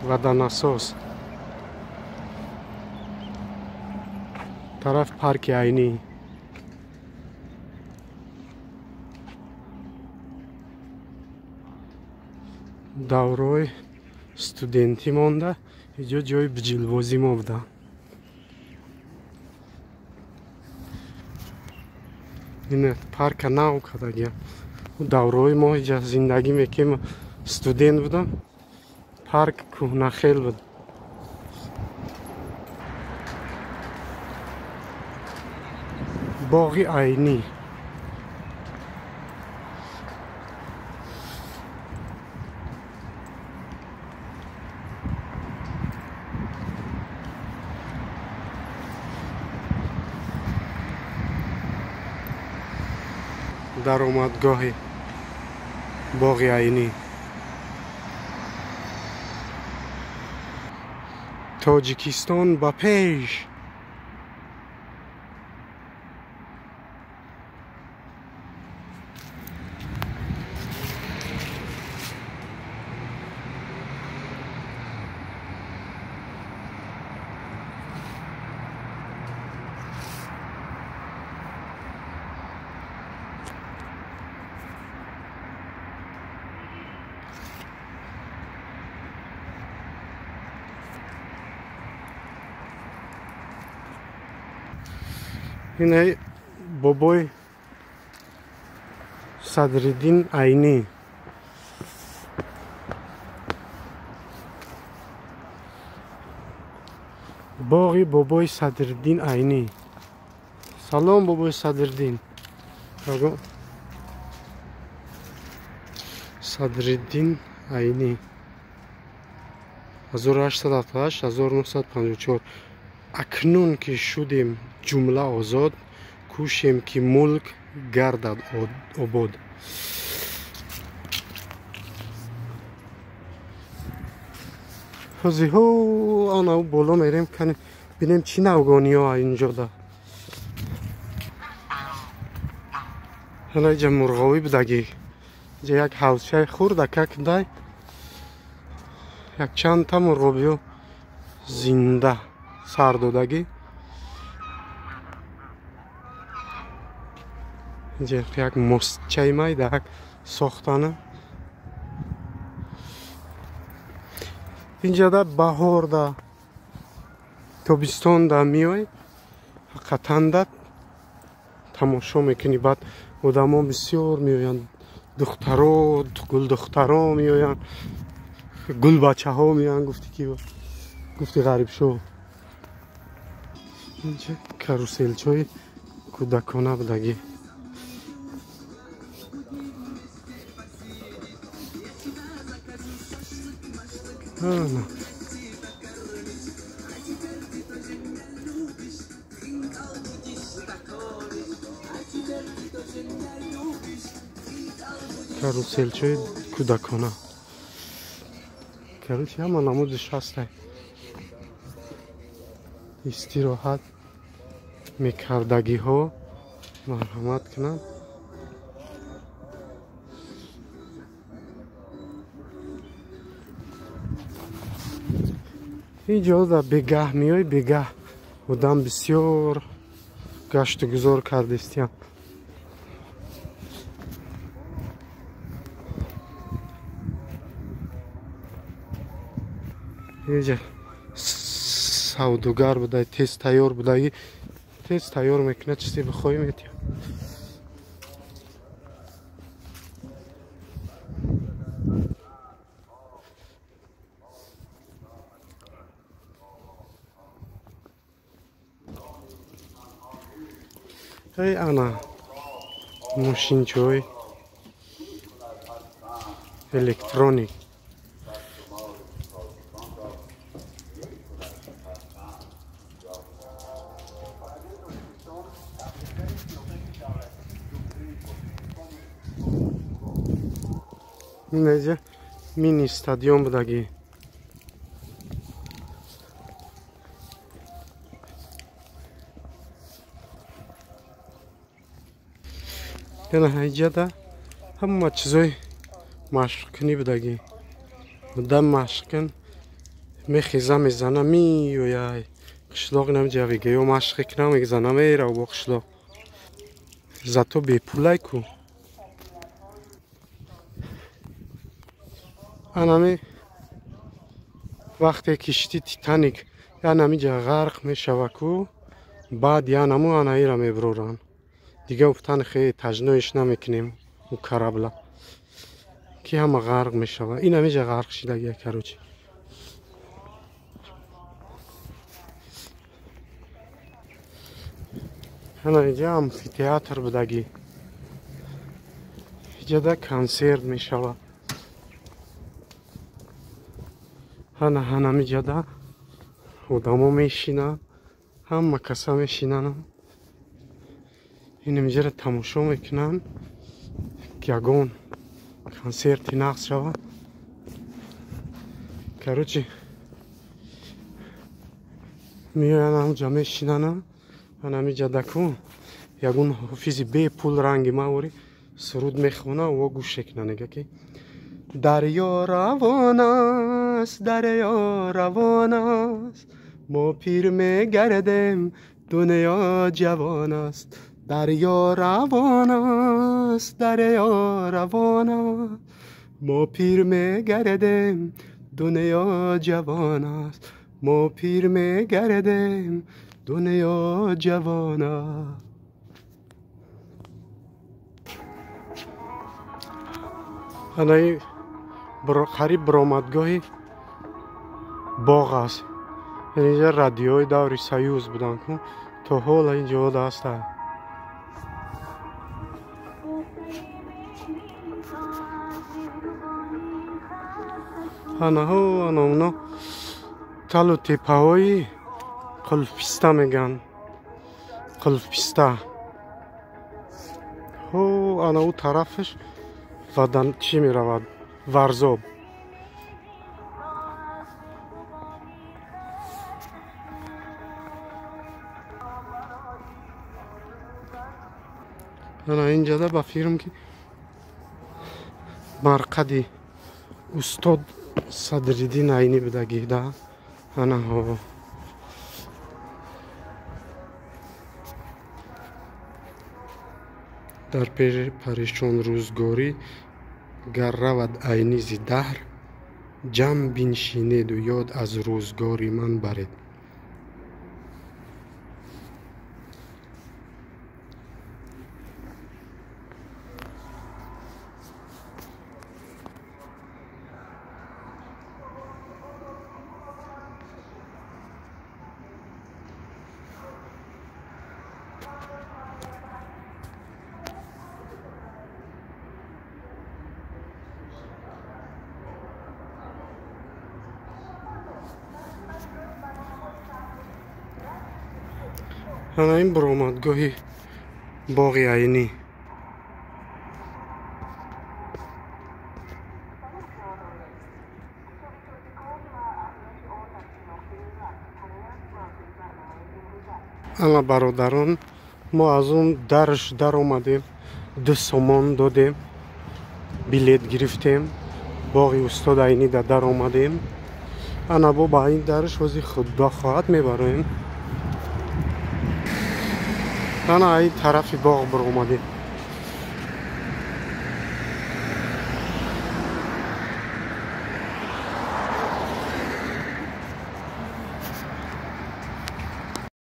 Водонасос. Тараф парки Айнӣ. Даврои студентӣ монда, иҷо ҷои биҷилбозӣ мо буда. Ин парка нав кардагиям. Даврои мо иҷа зиндагӣ мекунем, студент будам, парк кӯҳнахел буд. Боғи Айнӣ. Даромадгоҳи боғи Айнӣ. Тоҷикистон ба пеш. Инай бобой Садриддин Айнӣ. Боғи бобои Садриддин Айнӣ. Салом, бобои Садриддин. Садриддин Айнӣ. 1878 1954. Акнун ки шудем ҷумла озод, кӯшем ки мулк гардад обод. Ҳозиҳо анав боло мерем, бинем чӣ навгониҳо инҷода. Ҳала иҷа мурғовӣ будагӣ. Иҷа як ҳавзчаи хурдакак дай, якчандта мурғобиҳо зинда сар додагӣ. Инҷа як мостчаи майдак сохтана. Инҷада баҳорда, тобистонда меои, ҳақиқатанда тамошо мекунӣ. Баъд одамо бисёр меоянд, духтаро, гулдухтаро меоянд, гулбачаҳо меоянд. Гуфти ки гуфти ғарибшо. Инҷа каруселчои кӯдакона будагӣ. Каруселчои кӯдакона. Короче, ҳама намудиш ҳастай. Истироҳат мекардагиҳо марҳамат кунанд. Инҷо дар бегаҳ меои, бегаҳ одам бисёр гашту гузор кардистиям. Инҷа савдугар будай, тез тайёр будаги, тез тайёр мекунад, чизе бихоҳӣ метиҳад. Эй ана мошинчои электроник. Инҷа мини стадион будагӣ. Яна ҳайҷада ҳама чизои машқкунӣ будагӣ. Одам машқ кун, Мехеза мезана миёяй. Қишлоқ намҷа вегеё машқ кунам мезана мерав бо қишлоқ. Зато бепулай ку. Анами вақте кишти Титаник янамиҷа ғарқ мешава ку, баъд янаму анаира мебуроранд. Дига гуфтан хе таҷноиш намекунем у карабла. Ки ҳама ғарқ мешава. Ин ҳамиҷа ғарқ шидагия короче. Ана иҷа амфитеатр будагӣ. Иҷада консерт мешава. Ана ҳанамиҷада одамо мешинанд, ҳама каса мешинанд. Инамиҷаро тамошо мекунанд, ки ягон консерти нақс шавад. Короче, меоянд ҳамҷа мешинанд. Анамиҷада ку ягон ҳофизи бепул ранги мавори суруд мехона, во гӯш мекунанд, мега ки дарё равон аст, дарё равон аст, мо пир мегардем, дунё ҷавон аст. Дарё равон аст, дарё равон аст, мо пир мегардем, дунё ҷавон аст. Мо пир мегардем, дунё ҷавон аст. Анаи қариб баромадгоҳи боғ аст. Инҷа радиои даври Союз буданд ку, то ҳол ин ҷода ҳастанд. Анаҳо ана оно талу теппаҳои қулфписта мегӯянд. Қулфписта. Ҳо ана ӯ тарафаш вадан чӣ меравад? Варзоб. Ана инҷада ба фирм ки марқади устод Садриддин Айнӣ будагӣ да. Ана ҳо. Дар парешонрӯзгорӣ гар равад Айнӣ зи даҳр, ҷамъ биншинеду ёд аз рӯзгори ман баред. Ана ин баромадгоҳи боғи Айнӣ. Ана бародарон, мо аз он дарш даромадем, 2 сомон додем, билет гирифтем, боғи устод Айнӣ да даромадем. Ана бо ба ин дарш ҳози худо хоҳад мебароем. Ана ай тарафи боғ баромадем.